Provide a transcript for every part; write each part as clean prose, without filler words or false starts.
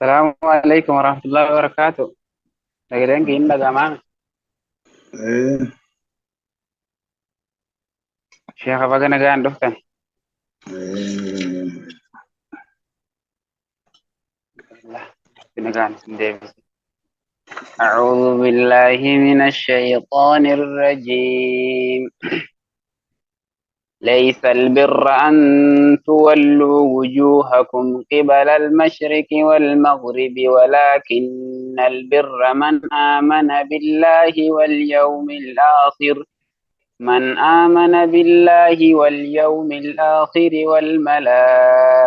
Assalaamu alaikum warahmatullahi wabarakatuh. Sagaleen kee hin dhaga'amaa? Eh, Sheekha baga nagaan dhuftan. eh, Allah nagaan isin deebise. أعوذ بالله من الشيطان الرجيم. ليس البر أن تولوا وجوهكم قبل المشرق والمغرب ولكن البر من آمن بالله واليوم الآخر من آمن بالله واليوم الآخر والملائكة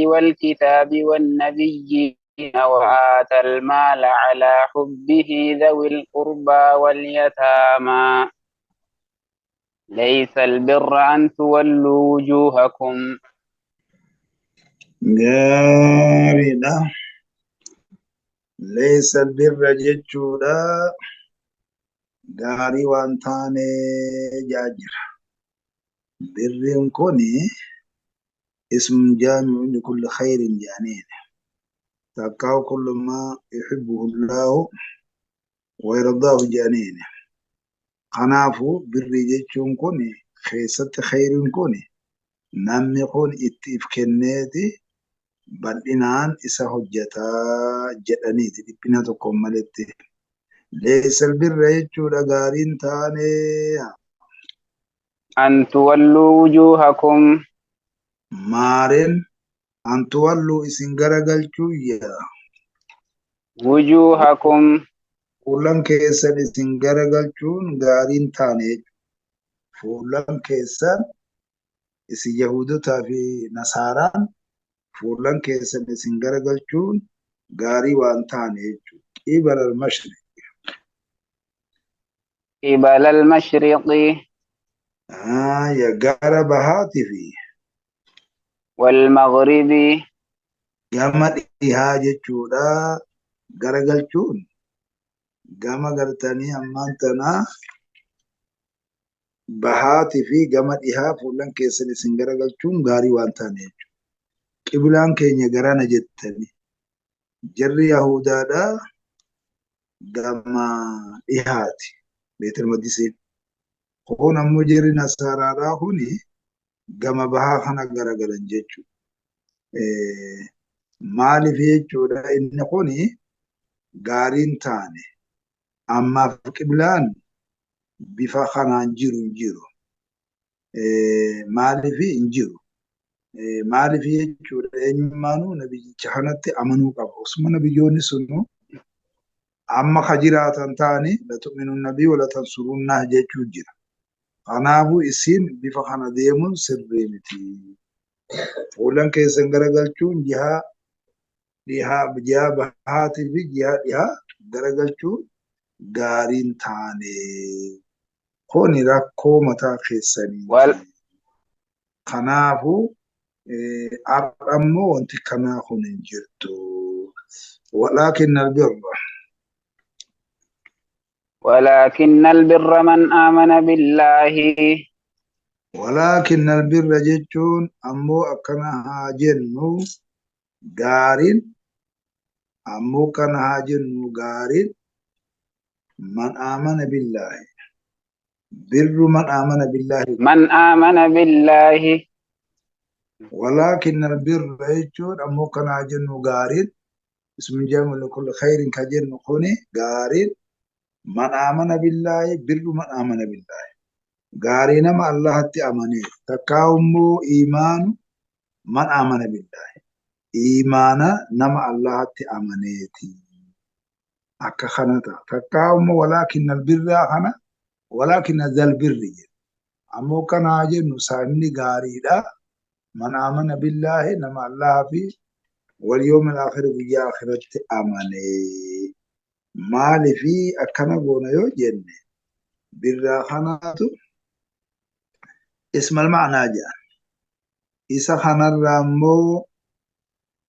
والكتاب والنبيين وآتى المال على حبه ذوي القربى واليتامى. ليس البر أن تولوا وجوهكم. Gaariidha. Leessa birra jechuudha. Gaarii waan taane jaa jira. Birriin kuni ism jaami'un likulli khayrin jedhaniin. Takkaa kullu maa yuhibbuhu Allaahu wa yardaahu jedhaniin. Kanaafuu birrii jechuun kun keessatti khayriin kun namni kun itti if kenneeti bal'inaan isa hojjetaa jedhaniiti dhiphina tokkoon maletti. Leessal birra jechuudha gaariin taane. أن تولوا وجوهكم. Maareen antuwalluu isin garagalchuuyya. وجوهكم. Fuulan keessan isin garagalchuun gaariin taane jechuudha. Fuulan keessan isin Yahudotaa fi Nasaaraan fuulan keessan isin garagalchuun gaarii waan taane jechuudha. Qibala al-mashriq. قبل المشرق. Aya gara bahaatii fi والمغرب. Gama dhihaa jechuudha. Garagalchuun gama gartanii ammaan tanaa bahaatii fi gama dhihaa fuulan keessan isin garagalchuun gaarii waan taane jechuudha. Qiblaan keenya garana jettanii jarri Yahudaadhaa gama dhihaati. Beetel Maqdisiin. Kun ammoo jarri Nasaaraadhaa kuni gama bahaa kana garagalan jechuudha. Maaliif jechuudha inni kuni gaariin taane ammaaf qiblaan bifa kanaan jiru hin jiru. Maaliif hin jiru? Maaliif jechuudha eenyummaanuu nabiyyicha kanatti amanuu qaba. Osuma nabiyyoonni sunu amma ka jiraatan ta'anii latu'minunna bii wala tansurunnah jechuu jira. Kanaafuu isin bifa kana deemuun sirrii miti. Fuulan keessan garagalchuun jihaa dhihaa jihaa bahaatii fi jihaa dhihaa garagalchuun gaariin taane. Kuni rakkoo mataa keessaniiti. وال Kanaafuu har'a immoo wanti kanaa kun hin jirtu. Walaakin albirra. ولكن البر من آمن بالله. Walaakin albirra jechuun ammoo akkana haa jennu gaariin ammoo kana haa jennu gaariin man aamana billaahi. Birru man aamana billaahi. من آمن بالله. Walaakin albirra jechuun ammoo kana haa jennu gaariin ismu jaami'un likulli khayrin ka jennu kuni gaariin man aamana billaahi birru man aamana billaahi. Gaarii nama Allahatti amanee takkaa immoo iimaanu man aamana billaahi. Iimaana nama Allahatti amaneeti. Akka kana ta'a. Takkaa immoo walaakin albirraa kana walaakin zal birri jedha. Ammoo kana haa jennu saanni gaariidha. Man aamana billaahi nama Allaha fi wal yawmil aakhir guyyaa akhiratti amanee. Maaliifi akkana goona yoo jenne birraa kanaatu ismal ma'naa jedhan. Isa kanarraa immoo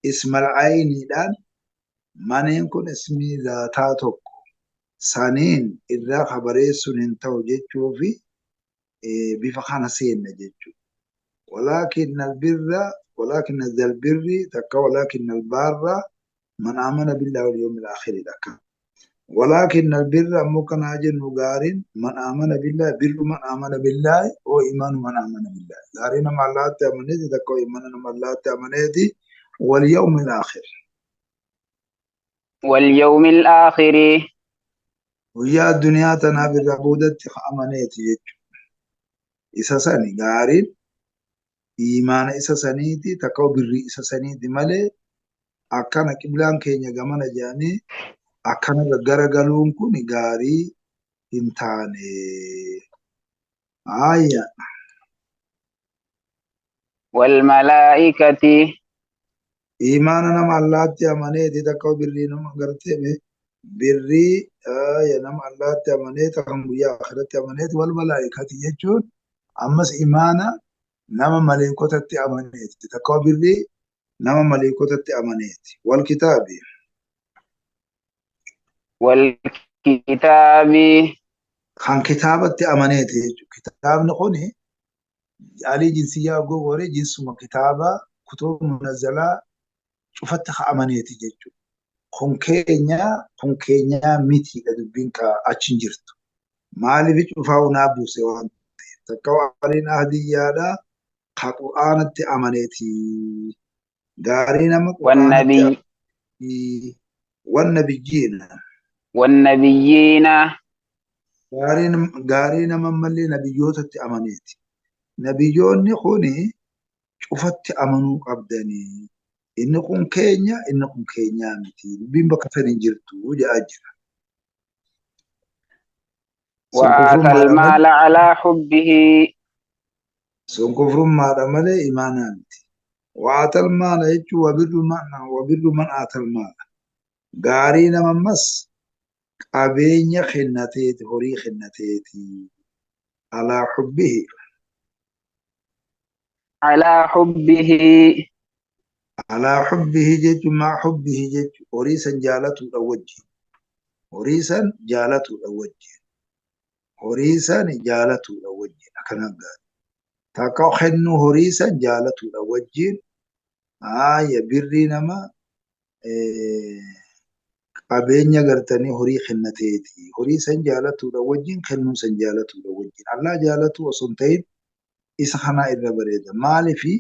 ismal ayniidhaan maneen kun ismii zaataa tokko saniin irraa kabareessuun hin ta'u jechuu fi bifa kana seenna jechuudha. Walaakin albirra walaakin albirri takka walaakin albaarra Man aamana billaahi wal yawmil aakhiri akka. Walaakin albirra ammoo kanaa jennu gaariin man aamana billaahi birru man aamana billaahi oo imaanu man aamana billaahi. Gaarii nama Allaatti amaneeti takka imaana nama Allaatti amaneeti wal yawmil aakhir. واليوم الآخر. Guyyaa addunyaa tanaaf irraa boodatti amaneeti jechuudha. Isa sani gaariin imaana isa saniiti takka birrii isa saniiti malee akkana qiblaan keenya gamana jedhanii akkana garagaluun kun gaarii hin taane. Haaya. والملائكة. Imaana nama Allaatti amaneeti takka birrii nama gartee birrii nama Allaatti amaneeti kan guyyaa akhiratti amaneeti wal malaa'ikati jechuun ammas imaana nama maleekotatti amaneeti takka birrii nama maleekotatti amaneeti wal kitaabi. والكتاب. Kan kitaabatti amaneeti jechuudha. Kitaabni kuni alii jinsiyyaa gogooree jinsuma kitaaba kutuba munazzalaa cufatti haa amaneeti jechuudha. Kun keenyaa mitiidha dubbiin ka achi hin jirtu. Maaliif cufaa hunaa buuse waan ta'eef. Takka waliin ahdiyyaadha ka qur'aanatti amaneeti. Gaarii nama qur'aanatti والنبي amaneeti. Wannabiyyiina. والنبيين. Gaarii nama mallee nabiyyootatti amaneeti. Nabiyyoonni kuni cufatti amanuu qabdanii. Inni kun keenya, inni kun keenyaa miti. Dubbiin bakka fedhe hin jirtu jedhaa jira. Sun وآتى kufrummaadha malee, المال على حبه. sun kufrummaadha malee imaanaa miti. Waatal maala jechuun wabirru man aatal maala. Gaarii nama ammas qabeenya kennateeti, horii kennateeti. Alaa hubbihi. على حبه. Alaa hubbihi jechuun maa hubbihi jechuun horii san jaalatuudha wajjin. Horii san jaalatuudha wajjin. Horii san jaalatuudha wajjin. Akkana gaarii. Takka kennuu horii san jaalatuudha wajjin. Haaya birrii nama qabeenya gartanii horii kennateeti. Horii san jaalatuudha wajjin kennuu san jaalatuudha wajjin. Allah jaalatu osoo hin ta'in isa kanaa irra bareeda. Maaliifi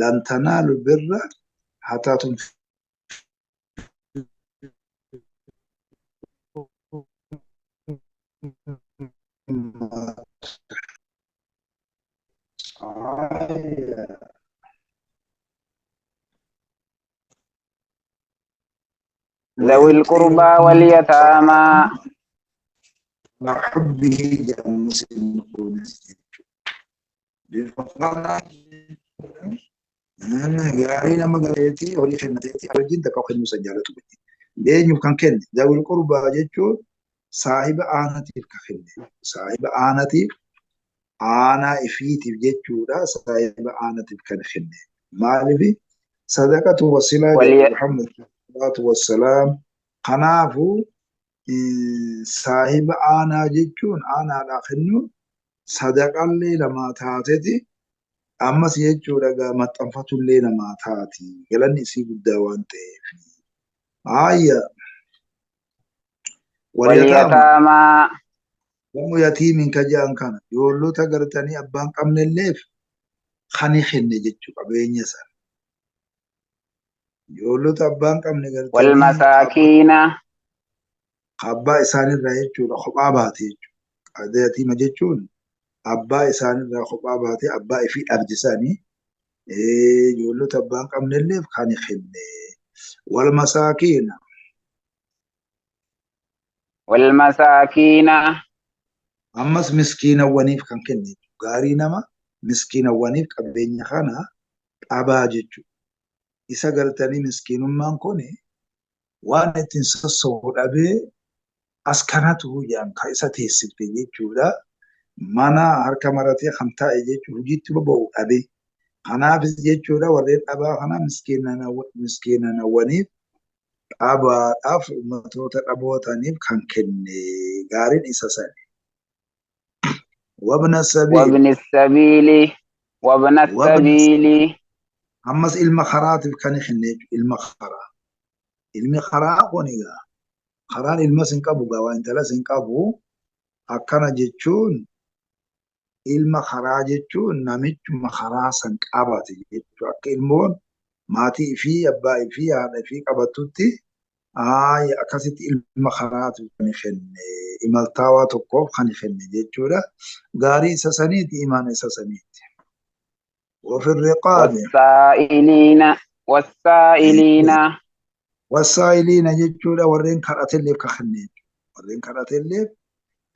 lan tanaalu birra hattaa tunfiquu ذوي القربى واليتامى. حبه مسلم gaarii nama gareetii horii kennateetii wajjin takka kennuu san jaalatu wajjin. Eenyuuf kan kenne zawil qurbaa jechuun saahiba aanatiif kan kenne saahiba aanatiif aanaa ifiitiif jechuudha saahiba aanatiif kan kenne. Maaliif sadaqatu wasilaa jedhu Muhammad salaatu wassalaam. Kanaafuu saahiba aanaa jechuun aanaadhaa kennuun sadaqallee lamaa taateti ammas jechuudha gaa maxxanfatullee namaa taati. Galanni isii guddaa waan ta'eef. Haaya. Walyataama. Wamu yatiimiin ka jedhan kana ijoollota gartanii abbaan qabnelleef kan kenne jechuu qabeenya sana. Ijoollota abbaan qabne gartanii Walmasaakiina. abbaa isaanirraa jechuudha kophaa baate jechuudha. Yatiima jechuun abbaa isaanirraa kophaa baate abbaa ifii dhabde isaanii ijoollota abbaan qabnelleef kan kenne. Walmasaakiina. Walmasaakiina. Ammas miskiinawwaniif kan kenne gaarii nama miskiinawwaniif qabeenya kana qabaa jechuudha. Isa galtanii miskiinummaan kun waan ittiin sossobu dhabee as kanatu jedhan kan isa teessifte jechuudha. Mana harka maratee kan taa'e jechuudha hojiitti bobba'u dhabee. Kanaafis jechuudha warreen dhabaa kana miskiinawwaniif dhabaadhaaf ummatoota dhabootaniif kan kenne gaariin isa sani. Wabna sabiil. Wabni sabiili. Wabna sabiili. Ammas ilma karaatiif kan kenne ilma karaa. Ilmi karaa kun egaa karaan ilmas hin qabu gaa waa intalas hin qabu. Akkana jechuun ilma karaa jechuun namichuma karaa san qabate jechuudha. Akka ilmoon maatii fi abbaa fi haadha fi qabatutti akkasitti ilma karaatu kan kenne imaltaawaa tokkoof kan kenne jechuudha. Gaarii isa saniiti imaana isa saniiti. وفي الرقاب والسائلين والسائلين jechuudha warreen kadhatelleef ka kenne warreen kadhatelleef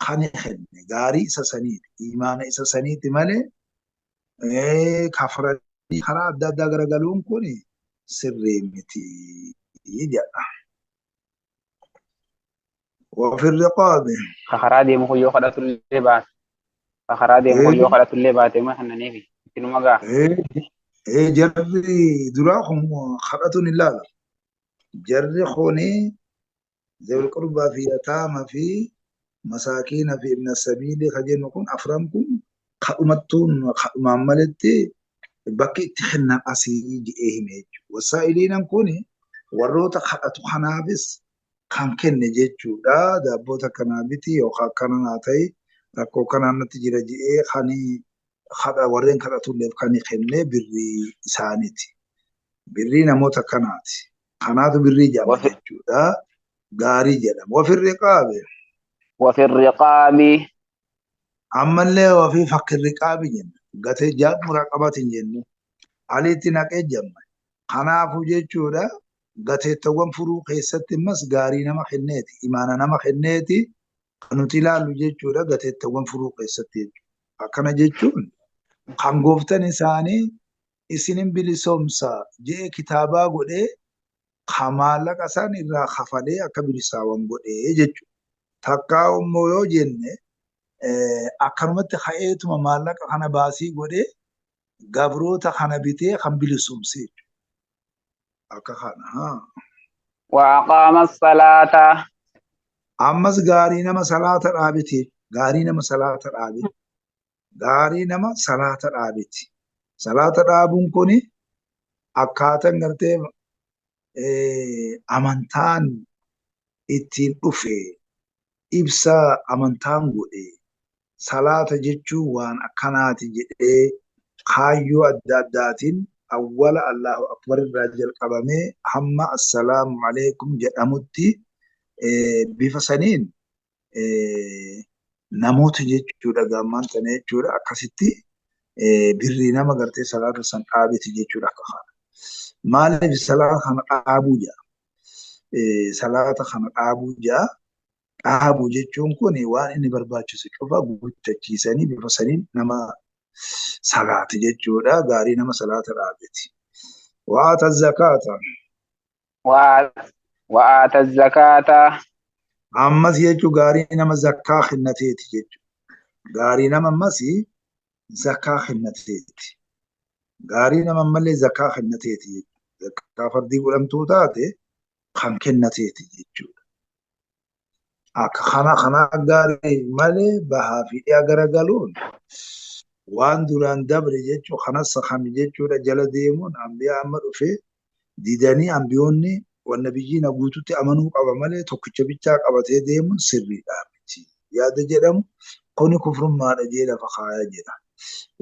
kan kenne gaarii isa saniiti imaana isa saniiti malee kafaranii karaa adda addaa garagaluun kun sirrii miti jedha. وفي الرقاب karaa deemu kun yoo kadhatullee baate karaa deemu kun yoo kadhatullee baate ma kennaniifi ittinuma gaa. Jarri duraa kun kadhatuun hin laala. Jarri kuni zawil qurbaa fi yataama fi masaakiina fi ibna sabiili ka jennu kun afran kun kadhumattuun kadhumaan maletti bakki itti kennan asii jedhee hime jechuudha. Wasaa'iliinan kun warroota kadhatu kanaafis kan kenne jechuudha. Daabboota kanaa miti yookaan akkana naa ta'e rakkoo kanaan natti jira jedhee kan warreen kadhatulleef kan kenne birrii isaaniiti. Birrii namoota kanaati. Kanaatu birrii jedhama jechuudha. Gaarii jedhama. Wafirri qaabe. وفي الرقاب Ammallee wafii fakkirri qaabi jenna. Gatee jaamura qabatin jennu. Aliitti naqee jamma. Kanaafuu jechuudha gateettawwan furuu keessatti ammas gaarii nama kenneeti. Imaana nama kenneeti. Kan nuti ilaallu jechuudha gateettawwan furuu keessatti jechuudha. Akkana jechuun kan gooftan isaanii isinin bilisoomsa jedhee kitaabaa godhee kan maallaqa isaan irraa kafalee akka bilisaawwan godhee jechuudha. Takkaa immoo yoo jenne akkanumatti ka'eetuma maallaqa kana baasii godhee gabroota kana bitee kan bilisoomse jechuudha. Akka kana. وأقام الصلاة Ammas gaarii nama salaata dhaabete. Gaarii nama salaata dhaabe. Gaarii nama salaata dhaabeti. Salaata dhaabuun kuni akkaataan gartee amantaan ittiin dhufe ibsa amantaan godhe salaata jechuun waan akkanaati jedhee kaayyoo adda addaatiin awwala Allahu akbar irraa jalqabamee hamma assalaamu alaikum jedhamutti bifa saniin namoota jechuudha gammaan tana jechuudha akkasitti birrii nama gartee salaata san dhaabeti jechuudha akka kana. Maaliif salaata kana dhaabuu jedha? Salaata kana dhaabuu jedha. Dhaabuu jechuun kun waan inni barbaachisu cufa guuttachiisanii bifa saniin nama salaati jechuudha. Gaarii nama salaata dhaabeti. Wa'aata zakaata. وآتى الزكاة Ammas jechuun gaarii nama zakkaa kennateeti jechuudha. Gaarii nama ammas zakkaa kennateeti. Gaarii nama ammallee zakkaa kennateeti jechuudha. Zakkaa fardii godhamtuu taate kan kennateeti jechuudha. Akka kana kana gaarii malee bahaa fi dhiyaa garagaluun waan duraan dabre jechuun kanas kami jechuudha jala deemuun ambiyaa amma dhufee didanii ambiyoonni wanna biyyiin guututti amanuu qaba malee tokkicha bichaa qabatee deemuun sirriidha miti. Yaada jedhamu kuni kufrummaadha jee lafa kaayaa jira.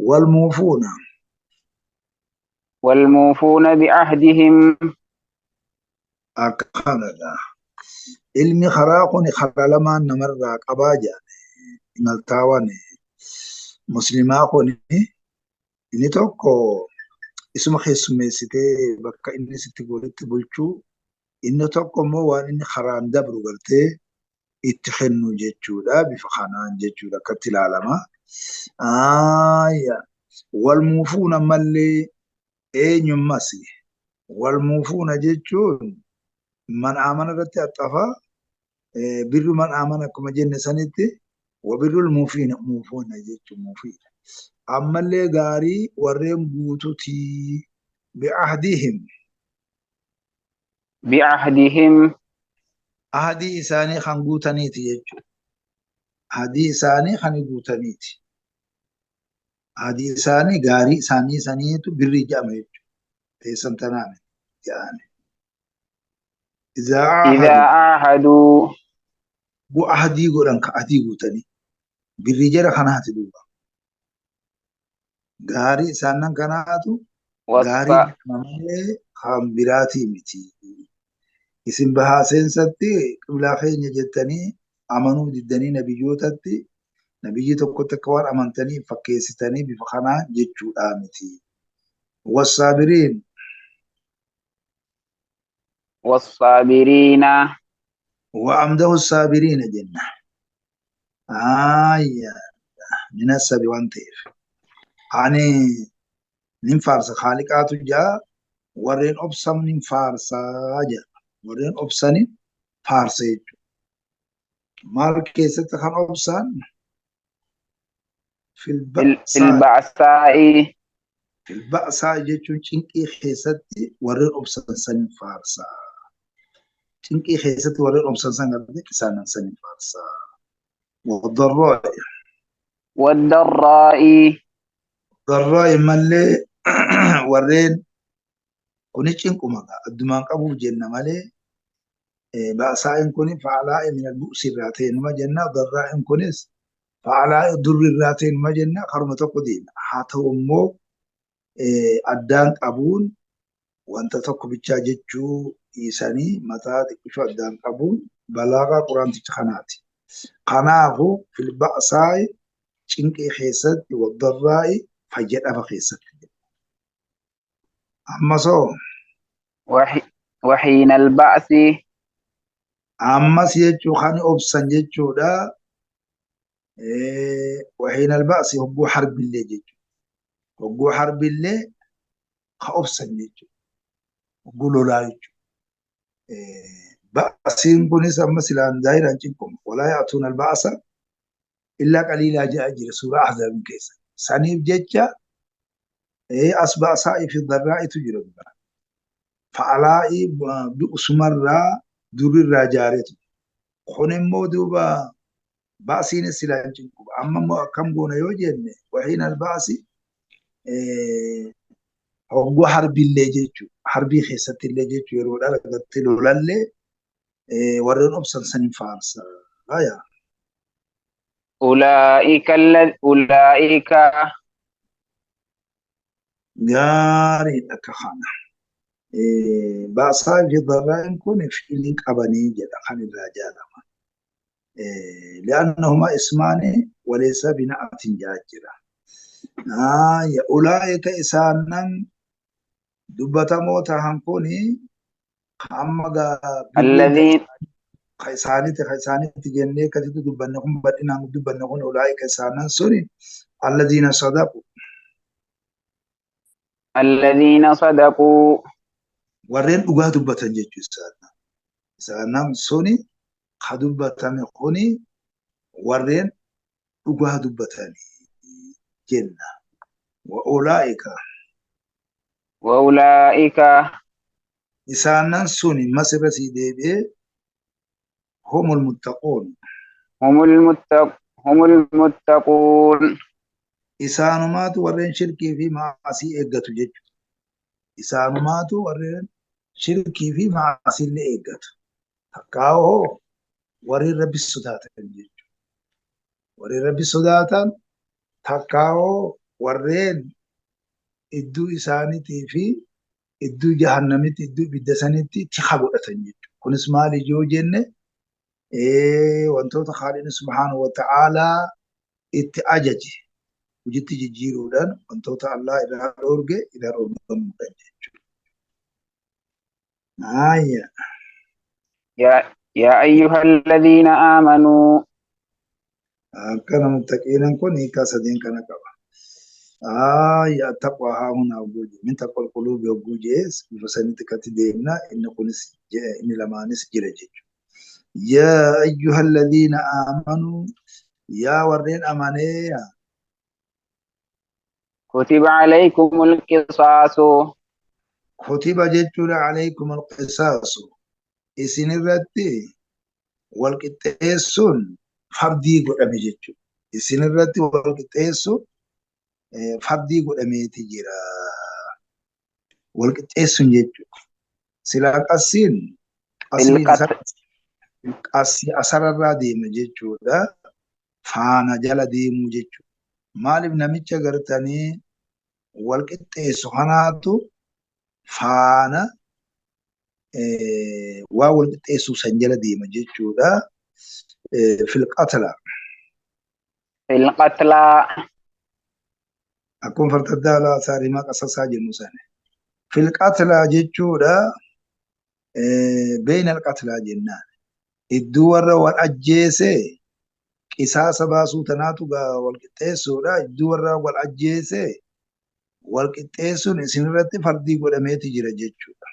Wal muufuuna. والموفون بعهدهم Akka kanadha. Ilmi karaa kun karaa lamaan namarraa qabaa jedhame. Imaltaawwan musliimaa kun inni tokko isuma keessummeessitee bakka inni sitti godhetti bulchuu inni tokko immoo waan inni karaan dabru gartee itti kennu jechuudha. Bifa kanaan jechuudha akkatti ilaalama. Wal muufuun ammallee eenyummas wal muufuuna jechuun man amana irratti haxxafa birru man amana akkuma jenne sanitti wa birrul muufiina muufuuna jechuun muufiidha. Ammallee gaarii warreen guututii bi'ahdihim. بعهدهم Ahdii isaanii kan guutaniiti jechuudha. Ahdii isaanii kan guutaniiti. Ahdii isaanii gaarii isaanii saniitu birrii jedhama jechuudha. Teessan tanaan jedhani. إذا إذا عاهدوا عاهدوا وعهدي قران كعهدي قوتني بالرجال خنات دوبا غاري سانن كناتو غاري مالي خام براتي متي isin bahaa seensatti qiblaa keenya jettanii amanuu diddanii nabiyyootatti nabiyyi tokkotti akka waan amantanii fakkeessitanii bifa kanaa jechuudha miti. Wassaabiriin. Wassaabiriina. Wa'amdahu saabiriina jenna. Aayya min asabi waan ta'eef. Ani nin faarsa Khaaliqaatu jaa warreen obsan nin faarsaa jaa. Warreen obsanii faarsa jechuudha. Maal keessatti kan obsan? Filba'saa'i. Filba'saa'i jechuun cinqii keessatti warreen obsan saniin faarsaa. Cinqii keessatti warreen obsan san gartee isaanan saniin faarsaa. Wadarraa'i. Wadarraa'i. Darraa'i mallee warreen kuni cinquma addumaan qabuuf jenna malee ba'saa'in kuni fa'alaa'i min al-bu'si irraa ta'e numa jenna darraa'in kunis fa'alaa'i durri irraa ta'e numa jenna karuma tokko deema. Haa ta'u immoo addaan qabuun wanta tokko bichaa jechuu dhiisanii mataa xiqqishoo addaan qabuun balaagaa quraanticha kanaati. Kanaafuu fil ba'saa'i cinqii keessatti wadarraa'i fayya dhaba keessatti. Ammasoo. Wahiina al-ba'si. Ammas jechuu kan obsan jechuudha. Wahiina al-ba'si hogguu harbillee jechuudha. Hogguu harbillee ka obsan jechuudha. Hogguu lolaa jechuudha. Ba'siin kunis amma silaan zaahiraan cinquma. Walaa ya'tuuna al-ba'sa illaa qaliilaa ja'a jira suuraa Ahzaabin keessa. Saniif jecha as ba'saa'i fi darraa'itu jira. Fa'alaa'i bu'usumarraa durirraa jaaretu. Kun immoo duuba ba'siinis silaan cinquma. Amma immoo akkam goona yoo jenne wahiin al-ba'si hogguu harbillee jechuudha. Harbii keessatti illee jechuudha yeroo dhala lolallee warreen obsan saniin faarsa. Ulaa'ika. Gaariidha akka kana. Ba'saa fi darraa'in kun fiiliin qabanii jedha kan irraa jaalama. Li'annahumaa ismaani walaysa bina'atin jira. Ulaa'ika isaanan dubbatamoo tahan kuni amma isaanitti jennee akkasitti dubbanne kun bal'inaan dubbanne kun ulaa'ika isaanan suni alladhiina sadaqu. Alladhiina sadaqu. Warreen dhugaa dubbatan jechuu isaanan. Isaanan suni ka dubbatame kuni warreen dhugaa dubbatanii jenna. Wa ulaa'ika. Wa ulaa'ika. Isaanan suni masirra sii deebi'ee humul muttaquun. Humul muttaquun. Isaanumaatu warreen shirkii fi maasii eeggatu jechuudha. Isaanumaatu warreen shirkii fi maasii illee eeggatu. Takkaa'oo warreen rabbi sodaatan jechuudha. Warreen rabbi sodaatan takkaa'oo warreen iddoo isaaniitii fi iddoo jahannamitti iddoo ibidda sanitti tika godhatan jechuudha. Kunis maali yoo jenne wantoota Khaaliqni subhaanahu wa ta'aalaa itti ajaje hojiitti jijjiiruudhaan wantoota Allah irraa dhoorge irraa dhoorgamuudhaan jechuudha. Aayya. Yaa ayyuhalladhiina aamanuu. Akkana muttaqiinan kun hiikaa sadeen kana qaba. Aayya taqwa haa huna hogguu jee min taqwal quluubi hogguu jees bifa sanitti katti deemna inni kunis inni lamaanis jira jechuudha. Yaa ayyuhalladhiina aamanuu yaa warreen amanee. Kutiba alaykumul qisaasu. Kutiba jechuudha alaykumul qisaasu. Isin irratti wal qixxeessuun fardii godhame jechuudha. Isin irratti wal qixxeessuun fardii godhameeti jira. Wal qixxeessuun jechuudha. Silaa qassiin Asliin asararraa deema jechuudha. Faana jala deemuu jechuudha. Maaliif namicha gartanii wal qixxeessu kanaatu faana waa wal qixxeessuu san jala deema jechuudha. Fil qatla. Fil qatla. Akkuma fartaddaa alaa saarimaa qasasaa jennu sana. Fil qatla jechuudha. Beeyna al-qatlaa jennaan. Iddoo warra wal ajjeese qisaasa baasuu tanaatu wal qixxeessuudha. Iddoo warra wal ajjeese wal qixxeessuun isinirratti fardii godhameeti jira jechuudha.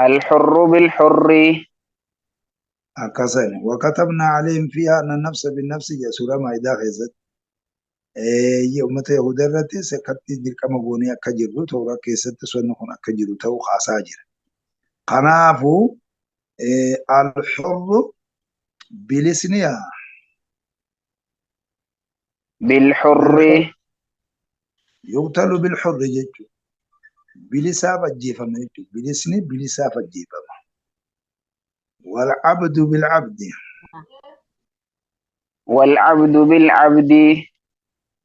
Al-hurru bil-hurri. Akkasani. Wakatabnaa alayhim fiihaa anna nafsa bin-nafsi jedha suuraa Maa'idaa keessatti. Uummata Yahudaa irrattis akkatti dirqama goonee akka jirru Tooraa keessatti sonni kun akka jiru ta'uu kaasaa jira. Kanaafuu al-hurru bilisni bil-hurri yuqtalu bil-hurri jechuudha. Bilisaaf ajjeefama jechuudha. Bilisni bilisaaf ajjeefama. Wal-abdu bil-abdi. Wal-abdu bil-abdi.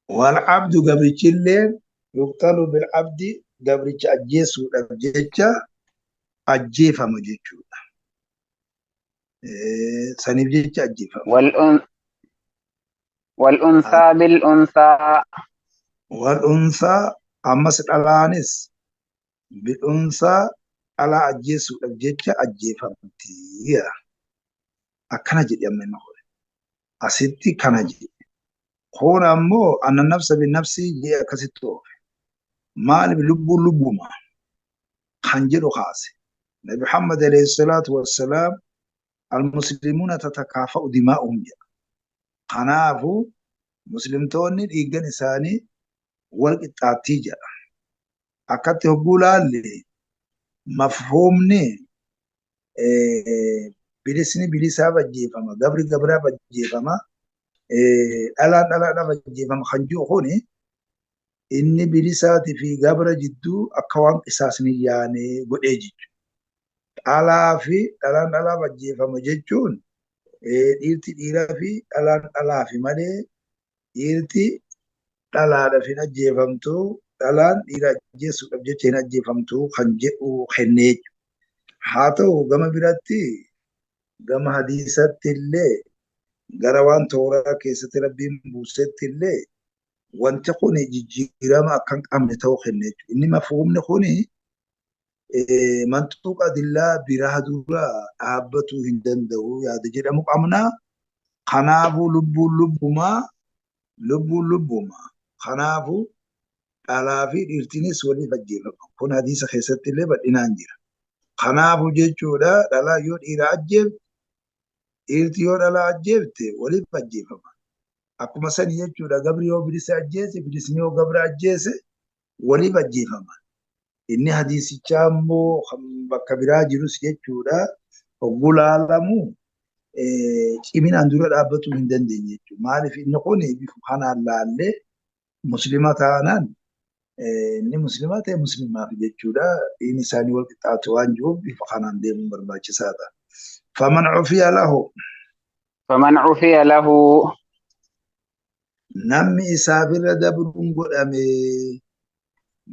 Wal-abdu gabrichillee yuqtalu bil-abdi gabricha ajjeesuudhaaf jecha ajjeefama jechuudha. Saniif jecha ajjeefama. Wal-unsaa bil-unsaa. Wal-unsaa ammas dhalaanis bil-unsaa dhalaa ajjeesuudhaaf jecha ajjeefamti. Akkana jedhe amma inni kun. Asitti kana jedhe. Kun ammoo anna nafsa bin-nafsi jedhe akkasitti oofe. Maaliif lubbuun lubbuma kan jedhu kaase. Nabi Muhammad alayhi salaatu wassalaam al-muslimuuna tatakaafa'u dimaa'uhum jedha. Kanaafuu muslimtoonni dhiiggan isaanii wal qixxaattii jedha. Akkatti hogguu laalle mafhuumni bilisni bilisaaf ajjeefama, gabri gabraaf ajjeefama, dhalaan dhalaadhaaf ajjeefama kan jiru kuni inni bilisaatii fi gabra jidduu akka waan qisaasni yaane godhee jechuudha. Dhalaa fi dhalaan dhalaaf ajjeefama jechuun dhiirti dhiiraa fi dhalaan dhalaafi malee dhiirti dhalaadhaaf hin ajjeefamtu, dhalaan dhiira ajjeesuudhaaf jecha hin ajjeefamtu kan jedhu kennee jechuudha. Haa ta'u gama biratti gama hadiisatti illee gara waan tooraa keessatti rabbiin buusetti illee wanti kun jijjiirama akka hin qabne ta'uu kenne jechuudha. Inni mafhuumni kun manxuuqa adillaa biraa dura dhaabbatuu hin danda'u yaada jedhamu qabna. Kanaafuu lubbuun lubbumaa lubbuun lubbumaa. Kanaafuu dhalaa fi dhiirtinis waliif ajjeefama. Kun hadiisa keessatti illee bal'inaan jira. Kanaafuu jechuudha dhalaa yoo dhiira ajjeefte dhiirti yoo dhalaa ajjeefte waliif ajjeefama. Akkuma sani jechuudha gabri yoo bilisa ajjeese bilisni yoo gabra ajjeese waliif ajjeefama. Inni hadiisichaa immoo bakka biraa jirus jechuudha hogguu laalamu ciminaan dura dhaabbatuu hin dandeenye jechuudha. Maaliif inni kun bifa kanaan laallee muslima taanaan inni muslima ta'e muslimaaf jechuudha. Dhiigni isaanii wal qixxaatu waan jiruuf bifa kanaan deemuun barbaachisaadha. Faman cufiya lahu. Faman cufiya lahu. Namni isaaf irra dabruun godhame.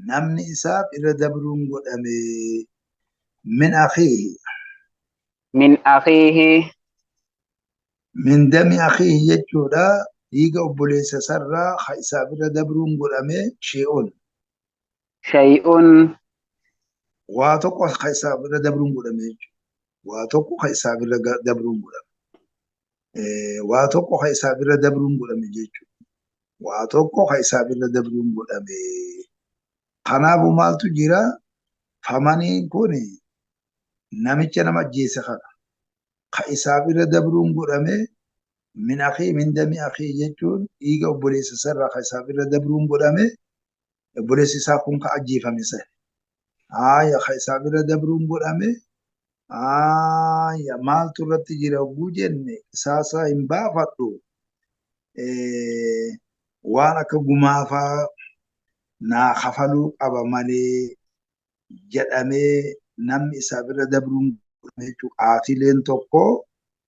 Namni isaaf irra dabruun godhame. Min akhiihi. Min akhiihi. Min dami akhiihi jechuudha. Dhiiga obboleessa sarraa ha isaaf irra dabruun godhame shee'un. Shay'un. Waa tokko ha isaaf irra dabruun godhame jechuudha. Waa tokko ha isaaf irra dabruun godhame. Waa tokko ha isaaf irra dabruun godhame jechuudha. Waa tokko ha isaaf irra dabruun godhame. Kanaafuu maaltu jira? Famaniin kun namicha nama ajjeese kana. Ha isaaf irra dabruun godhame min akhii min dami akhii jechuun dhiiga obboleessa sarraa ha isaaf irra dabruun godhame obboleessi isaa kun ka ajjeefame sana. Haaya ha isaaf irra dabruun godhame haaya maaltu irratti jira hogguu jenne qisaasaa hin baafadhu waan akka gumaafaa naa kafaluu qaba malee jedhamee Namni isaa bira dabruun godhame jechuudha. Qaatileen tokko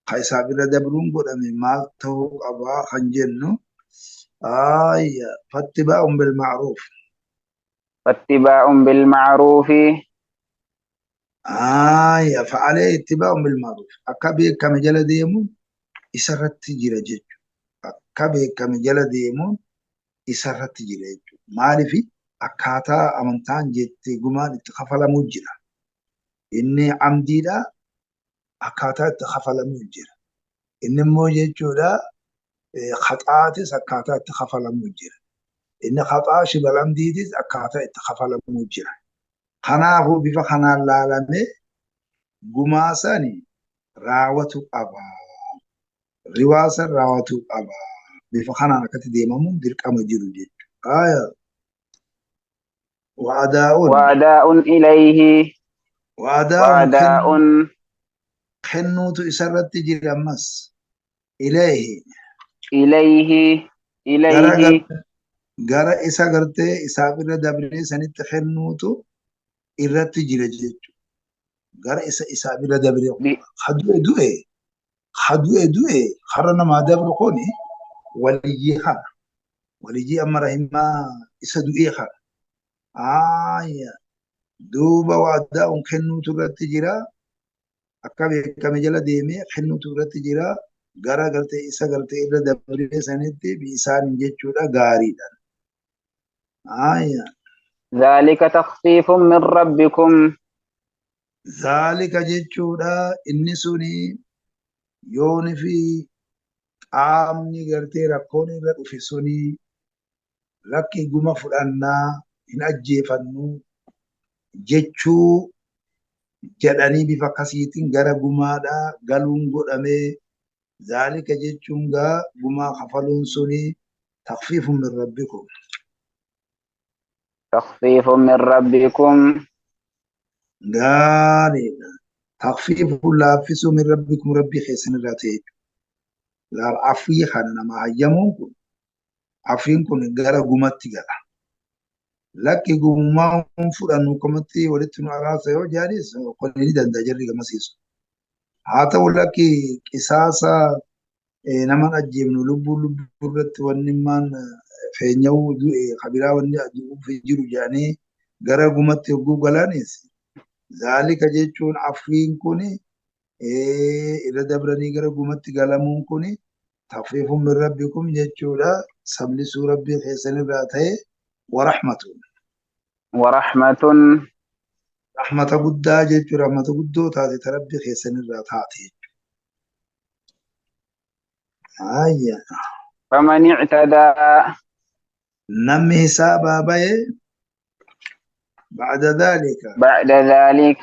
ka isaa bira dabruun godhame maal ta'uu qabaa kan jennu ayya fattibaa'un bilma'ruuf. فاتباع بالمعروف. Ayya fa'alee ittibaa'un bilma'ruuf akka beekame jala deemuun isarratti jira jechuudha. Akka beekame jala deemuun isarratti jira jechuudha. Maaliif akkaataa amantaan jette gumaan itti kafalamuu jira. Inni amdiidha akkaataa itti kafalamuu jira. Inni immoo jechuudha haxaatis akkaataa itti kafalamuu jira. Inni haxaa shibal amdiitis akkaataa itti kafalamuu jira. Kanaafuu bifa kanaan laalamee gumaa sani raawwatu qaba. Riwaa san raawwatu qaba. Bifa kanaan akkatti deemamuun dirqama jiru jechuudha. Wa'adaa'uun. وأداء إليه. Wa'adaa'uun وأداء kennuutu isarratti jira ammas. Ilayhi. إليه. إليه. Gara isa gartee isaaf irra dabree sanitti kennuutu irratti jira jechuudha. Gara isa isaaf irra dabree. Hadu'e du'e. Hadu'e du'e har'a namaa dabru kuni waliyyii kana. Waliyyii amma rahimaa isa du'ee kana. Aayya duuba wa'adaa'uun kennuutu irratti jira. Akka beekame jala deemee kennuutu irratti jira. Gara gartee isa gartee irra dabree sanitti isaan jechuudha gaariidha. Aayya. ذلك تخفيف من ربكم. Zaalika jechuudha inni suni yooni fi qaamni gartee rakkoon irra dhufe suni lakki guma fudhannaa hin ajjeefannu jechuu jedhanii bifa akkasiitiin gara gumaadhaa galuun godhamee zaalika jechuun gaa gumaa kafaluun suni takfiifun min rabbikum. تخفيف من ربكم. Gaariidha. Takfiifun laaffisuu min rabbikum rabbii keessan irraa ta'e. Laal afii kana nama hayyamuun kun afiin kun gara gumatti gala. Lakki gummaa fudhannu komatti walitti nu araarsa yoo jedhanis kun ni danda'a jarri gamasiisu. Haa ta'u lakki qisaasa nama ajjeefnu lubbuu lubbuu irratti wanni maan feenya'uu du'e kabiraa wanni ajjeefuuf jiru jedhanii gara gumatti yogguu galanis zaalika jechuun afiin kun irra dabranii gara gumatti galamuun kun takfiifun min rabbikum jechuudha. Sablisuu rabbii keessan irraa ta'e warahmatun. ورحمة. Rahmata guddaa jechuudha. Rahmata guddoo taate ta rabbii keessan irraa taate jechuudha. Ayya. فمن اعتدى. Namni hisaabaa bahe ba'da dhaalika. بعد ذلك.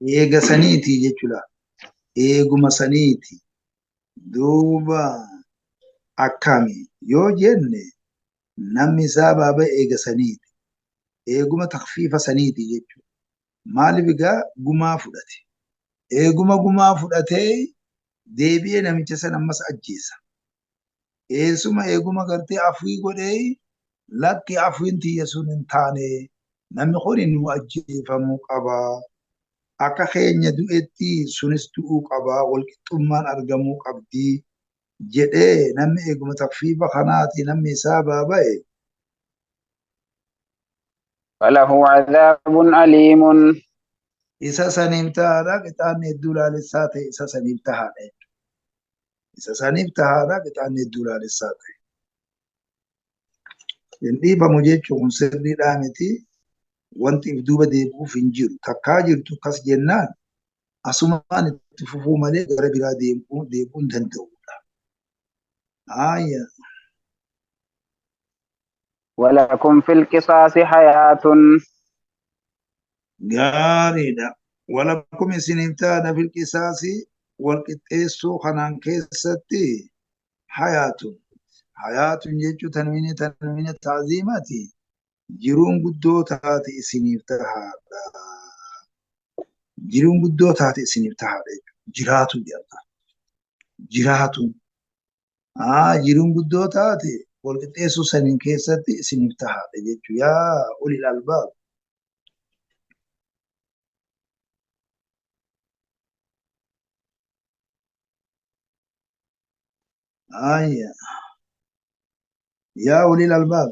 Eega saniiti jechuudha. Eeguma saniiti. Duuba akkami yoo jenne namni hisaabaa bahe eega saniiti. Eeguma takfiifa saniiti jechuudha. Maaliif egaa gumaa fudhate. Eeguma gumaa fudhatee deebi'ee namicha sana ammas ajjeesa. Eessuma eeguma gartee afii godhee lakki afiin tiyya sun hin taane namni kun nu ajjeefamuu qaba. Akka keenya du'etti sunis du'uu qaba. Walqixxummaan argamuu qabdi jedhee namni eeguma takfiifa kanaati namni hisaabaa bahe. فله عذاب أليم. Isa saniif tahaadha qixaanni hedduu laalessaa ta'e isa saniif tahaadha. Isa saniif tahaadha qixaanni hedduu laalessaa ta'e. Hin dhiibamu jechuun kun sirriidhaa miti. Wanti if duuba deebi'uuf hin jiru. Takkaa jirtu kas jennaan asumaan itti fufuu malee gara biraa deebi'uu hin danda'udha. Ayya. ولكم في القصاص حياة. Gaariidha. Walakum isiniif taana fil qisaasi wal qixxeessuu kanaan keessatti hayaatun. Hayaatun jechuun tanwiini tanwiina ta'ziimaati. Jiruun guddoo taate isiniif tahaadha. Jiruun guddoo taate isiniif tahaadha jechuudha. Jiraatu jedhama. Jiraatu. Jiruun guddoo taate wal qixxeessuu saniin keessatti isiniif tahaadha jechuudha. Yaa ulil albaab. Ayya. Yaa ulil albaab.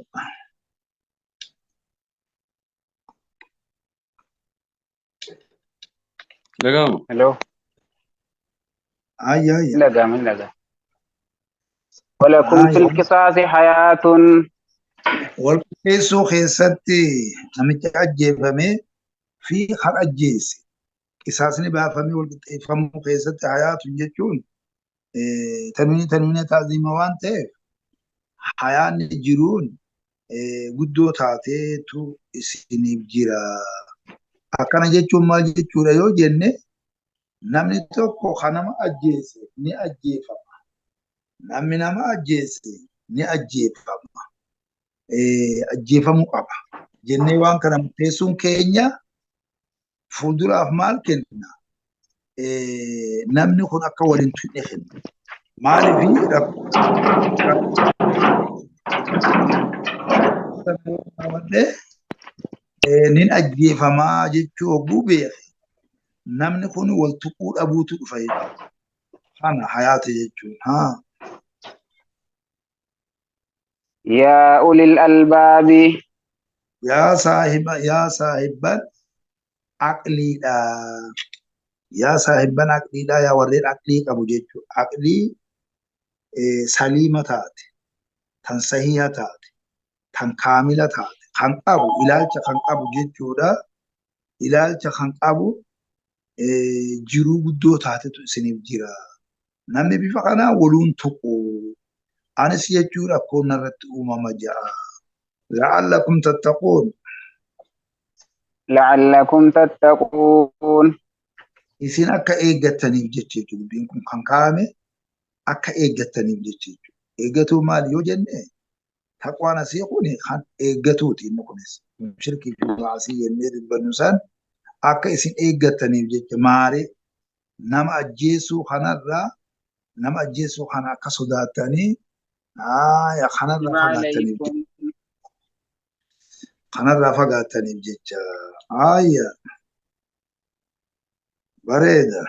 Dhaga'ama. Hello. Ayya ayya. Dhaga'ama dhaga'ama. ولكم في Ayya. القصاص حياة. Wal qixxeessuu keessatti namicha ajjeefame fi kan ajjeese qisaasni baafamee wal qixxeeffamuu keessatti hayaatun jechuun tanwiini tanwiina ta'ziima waan ta'eef hayaanni jiruun guddoo taateetu isiniif jira. Akkana jechuun maal jechuudha yoo jenne namni tokko kan nama ajjeese ni ajjeefama. Namni nama ajjeese ni ajjeefama. Ajjeefamuu qaba. Jennee waan kana murteessuun keenya fuulduraaf maal kenna? Namni kun akka waliin tuqne kenna. Maaliif rakkoo nin ajjeefamaa jechuu hogguu beeke namni kun wal tuquu dhabuutu dhufa jechuudha. Kana hayaata jechuun. Haa. يا أولي الألباب. Yaa saahiba yaa saahibban aqliidha. Yaa saahibban aqliidha yaa warreen aqlii qabu jechuudha. Aqlii saliima taate, tan sahiha taate, tan kaamila taate, kan qabu ilaalcha kan qabu jechuudha. Ilaalcha kan qabu jiruu guddoo taatetu isiniif jira. Namni bifa kanaa waluun tuqu. Anis jechuun rakkoon narratti uumama ja'a. La'allakum tattaquun. لعلكم تتقون. Isin akka eeggattaniif jecha jechuudha. Dubbiin kun kan kaa'ame akka eeggattaniif jecha jechuudha. Eeggatuu maali yoo jenne taqwaan asii kun kan eeggatuuti inni kunis. Shirkii fi maasii jennee dubbannu san akka isin eeggattaniif jecha maaree nama ajjeesuu kanarraa nama ajjeesuu kana akka sodaattanii kanarraa fagaattaniif عليكم. kanarraa fagaattaniif jecha. Ayya bareeda.